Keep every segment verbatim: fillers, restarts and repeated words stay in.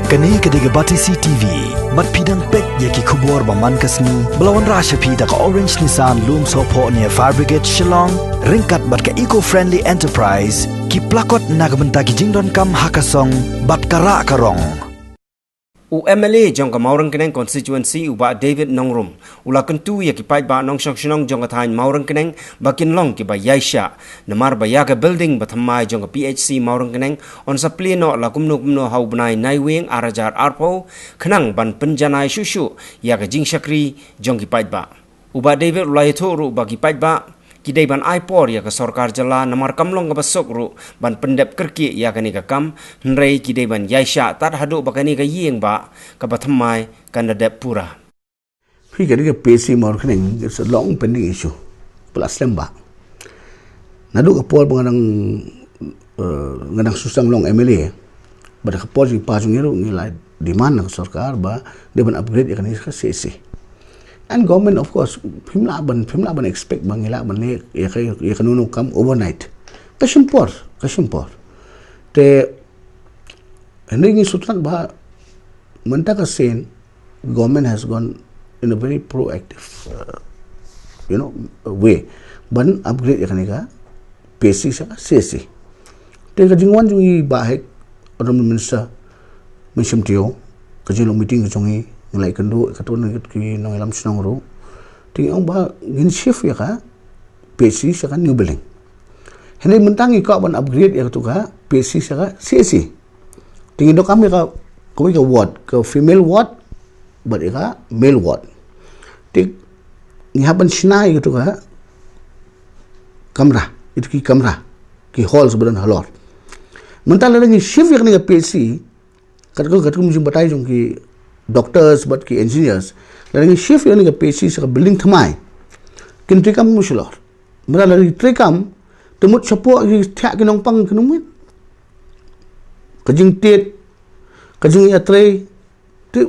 Kane ka dei ka Batesi T V. Bad phi dang peit ïa ki khubor ba man ka sngi ba la wanrah sha phi da ka Orange Nissan Lumsohphoh near Fire Brigade Shillong, ryngkat bad ka Eco Friendly Enterprise, ki plakot na ka bynta ki jingdonkam ha ka song bad ka rah ka rong. U M L A jong ka Mawryngkneng constituency, u Bah David Nongrum, u la kyntu ïa ki paidbah nongshong shnong jong ka thaiñ Mawryngkneng ba kin long kiba ïaishah, namar ba ïa ka building ba thymmai jong ka P H C Mawryngkneng yn sa plie noh la kumno kumno ha u bnai Naiwieng ar hajar arphew, khnang ban pynjanai shuh shuh ïa ka jingshakri jong ki paidbah. U Bah David u la ïathuh ruh ba ki paidbah ki dei ban ai por ïa ka sorkar jylla, namar kam long kaba suk ruh ban pyndep kyrkieh ïa kane ka kam, hynrei ki dei ban ïaishah tad haduh ba kane ka ïing bah kaba thymmai kan da dep pura. Phi, ka dei ka P H C Mawryngkneng, it's a long pending issue. Pla slem ba naduh ka por ba nga dang, eh, nga dang shu sdang long M L A, bad ka por jingpa jong ngi ruh ngi la demand na ka sorkar ba dei ban upgrade ïa kane ka C H C. And government, of course, phim lah ban, phim lah ban expect ba ngi lah ban leh ïa ka, ïa kano kano kam overnight. Ka shim por, ka shim por. Te hynrei ngi sngewthuh ba mynta ka sien government has gone in a very proactive, uh, you know, way ban upgrade ïa kane ka P H C sha ka C H C. Te ka jingwan jong i Bah Hek, Honorable Minister Mynsiem Tio, ka jinglong meeting ka jong i, ngi la ïakynduh katto katne ki nongïalam shnong ruh. Te ngi ong ba ngin shift ïa ka P H C sha ka new building. Hynrei mynta ngi kwah ban upgrade ïa katu ka P H C sha ka C H C. Te ngi donkam ïa ka, kawei ka ward, ka female ward bad ïa ka male ward. Te ngi hap ban shna ïa katu ka kamra, ïa katu ki kamra, ki halls ba don halor. Mynta lada ngi shift ïa kane ka P H C, katkum, katkum jingbatai jong ki doctors bad ki engineers, lada ngi shift ïa kane ka P H C sha ka building thymmai, kin treikam kumno shalor? Mynta lada ki treikam, te mut shapoh ki thiah ki nongpang kino mut? Ka jingtied, ka jingïatrei, te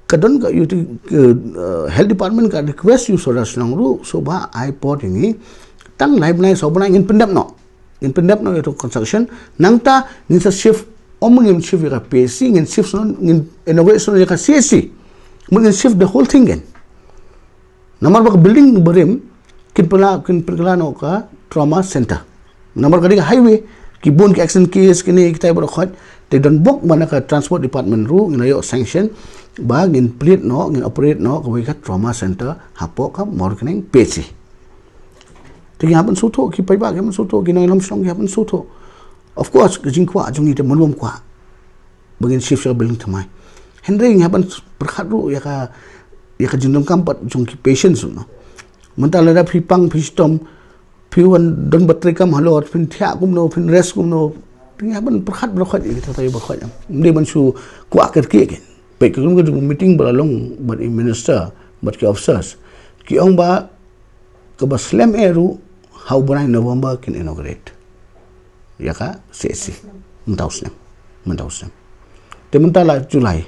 ka don ka, ïa tu, eh, health department ka request ïa u sordar shnong ruh, sngewbha ai por ïa ngi tang lai bnai saw bnai ngin pyndep noh. Ngin pyndep noh ïa tu construction, nangta ngin sa shift, ym ngin shift ïa ka P H C, ngin shift shuh, ngin inaugurate shuh ïa ka C H C. Mut ngin shift the whole thing again. Namar ba ka building barim kin pynkylla, kin pynkylla noh ka trauma center. Namar ka dei ka highway, ki bun ki accident case kine kitai baroh khoit, te don bok ba na ka transport department ruh ngi la ïoh sanction ba ngin plie noh, ngin operate noh kawei ka trauma center hapoh ka Mawryngkneng P H C. Te ngi hap ban sngewthuh, ki paidbah ki hap ban sngewthuh, ki nongïalam shnong ki hap ban sngewthuh. Of course ka jingkwah jong ngi te mynta ym kwah ba ngin shift sha ka building thymmai. Hynrei ngi hap ban pyrkhat ruh ïa ka, ïa ka jingdonkam pat jong ki patients ruh, no. Mynta lada phi pang, phi shitom, phi wan don ba treikam halor, phin thiah kumno, phin rest kumno. Ngi hap ban pyrkhat baroh khoit ïa kita baroh khoit. Ym dei ban shu kwah kyrkieh kin. Peit katkum ka jong meeting ba la long bad i minister bad ki officers, ki ong ba kaba slem eh ruh ha u bnai November kin inaugurate ïa ka C H C. Mynta u snem, mynta u snem. Te mynta la July.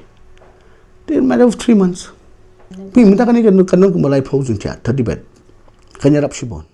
Te in matter of three months. Phi, mynta kane kan, kan don kumba laiphew jingthiah, thirty bed. Kan ïarap shibun.